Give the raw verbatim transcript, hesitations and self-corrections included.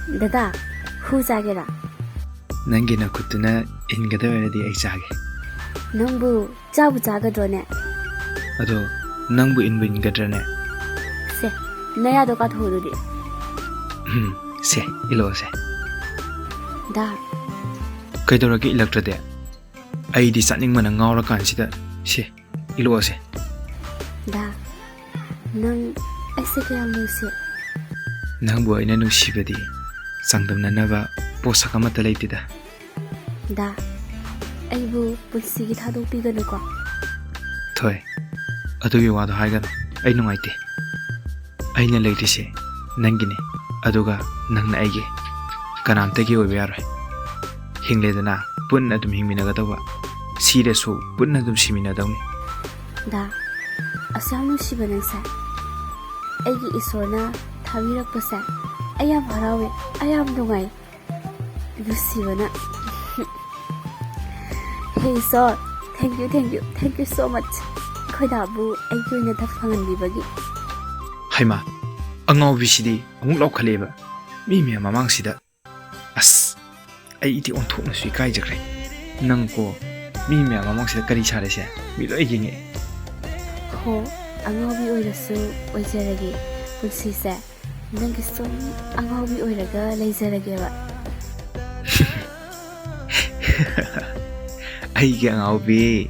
ꯗꯗꯥ, ꯍꯨ ꯆꯥꯒꯦꯔꯥ? ꯅꯪꯒꯤ ꯅꯈꯨꯠꯇꯨꯅ ꯏꯟꯒꯗꯕ ꯑꯣꯏꯔꯗꯤ ꯑꯩ ꯆꯥꯒꯦ꯫ ꯅꯪꯕꯨ ꯆꯥꯕꯨ ꯆꯥꯒꯗ꯭ꯔꯣꯅꯦ? ꯑꯗꯣ ꯅꯪꯕꯨ ꯏꯟꯕꯨ ꯏꯟꯒꯗ꯭ꯔꯅꯦ? ꯁꯦ, ꯅꯌꯥꯗꯣ ꯀꯥꯊꯣꯛꯎ ꯑꯗꯨꯗꯤ꯫ ꯎꯝ, ꯁꯦ, ꯏꯜꯂꯛꯑꯣꯁꯦ꯫ ꯗꯥ, ꯀꯩꯗꯧꯔꯒꯦ ꯏꯜꯂꯛꯇ꯭ꯔꯗꯤ? ꯑꯩꯗꯤ ꯆꯥꯅꯤꯡꯕꯅ ꯉꯥꯎꯔꯀꯥꯟꯁꯤꯗ꯫ ꯁꯦ, ꯏꯜꯂꯛꯑꯣꯁꯦ꯫ ꯗꯥ, ꯅꯪ ꯑꯩꯁꯦ ꯀꯌꯥꯝ ꯅꯨꯡꯁꯤ? ꯅꯪꯕꯨ ꯑꯩꯅ ꯅꯨꯡꯁꯤꯕꯗꯤ ꯆꯥꯡꯗꯝꯅꯅꯕ ꯄꯣꯠꯁꯛ ꯑꯃꯠꯇ ꯂꯩꯇꯦꯗ꯫ ꯗꯥ, ꯑꯩꯕꯨ ꯄꯨꯟꯁꯤꯒꯤ ꯊꯥꯗꯣꯛꯄꯤꯒꯅꯨꯀꯣ꯫ ꯊꯣꯏ, ꯑꯗꯨꯒꯤ ꯋꯥꯗꯣ ꯍꯥꯏꯒꯅꯨ, ꯑꯩ ꯅꯨꯡꯉꯥꯏꯇꯦ꯫ ꯑꯩꯅ ꯂꯩꯔꯤꯁꯦ ꯅꯪꯒꯤꯅꯦ, ꯑꯗꯨꯒ ꯅꯪꯅ ꯑꯩꯒꯤ꯫ ꯀꯅꯥꯝꯇꯒꯤ ꯑꯣꯏꯕ ꯌꯥꯔꯣꯏ꯫ ꯍꯤꯡꯂꯦꯗꯅ, ꯄꯨꯟꯅ ꯑꯗꯨꯝ ꯍꯤꯡꯃꯤꯟꯅꯒꯗꯧꯕ, ꯁꯤꯔꯁꯨ ꯄꯨꯟꯅ ꯑꯗꯨꯝ ꯁꯤꯃꯤꯟꯅꯗꯧꯅꯤ꯫ ꯗꯥ, ꯑꯁꯨꯛ ꯌꯥꯝ ꯅꯨꯡꯁꯤꯕ ꯅꯪꯁꯦ ꯑꯩꯒꯤ ꯏꯁꯣꯔꯅ ꯊꯥꯕꯤꯔꯛꯄꯁꯦ ꯑꯩ ꯌꯥꯝ ꯍꯔꯥꯎꯋꯦ, ꯑꯩ ꯌꯥꯝ ꯅꯨꯡꯉꯥꯏ꯫ ꯅꯨꯡꯁꯤꯕꯅ꯫ Hey ꯏꯁꯣꯔ, thank you, thank you, thank you so much꯫ ꯑꯩꯈꯣꯏ ꯗꯥꯕꯨ ꯑꯩꯒꯤ ꯑꯣꯏꯅ ꯊꯕꯛ ꯐꯪꯍꯟꯕꯤꯕꯒꯤ꯫ ꯍꯩꯃꯥ, ꯑꯉꯥꯎꯕꯤꯁꯤꯗꯤ ꯑꯃꯨꯛ ꯂꯥꯎꯈꯠꯂꯛꯑꯦꯕ ꯃꯤ ꯃꯌꯥꯝ ꯃꯃꯥꯡꯁꯤꯗ꯫ ꯑꯁ, ꯑꯩꯗꯤ ꯑꯣꯟꯊꯣꯛꯅꯁꯨ ꯏꯀꯥꯏꯖꯈ꯭ꯔꯦ꯫ ꯅꯪꯀꯣ, ꯃꯤ ꯃꯌꯥꯝ ꯃꯃꯥꯡꯁꯤꯗ ꯀꯔꯤ ꯁꯥꯔꯦꯁꯦ? ꯃꯤ ꯂꯣꯏ ꯌꯦꯡꯉꯛꯑꯦ꯫ ꯍꯣ, ꯑꯉꯥꯎꯕꯤ ꯑꯣꯏꯔꯁꯨ ꯑꯣꯏꯖꯔꯒꯦ꯫ ꯄꯨꯟꯁꯤꯁꯦ ꯅꯪꯒꯤ ꯁꯨꯝ ꯑꯉꯥꯎꯕꯤ ꯑꯣꯏꯔꯒ ꯂꯩꯖꯔꯒꯦꯕ꯫ ꯑꯩꯒꯤ ꯑꯉꯥꯎꯕꯤ꯫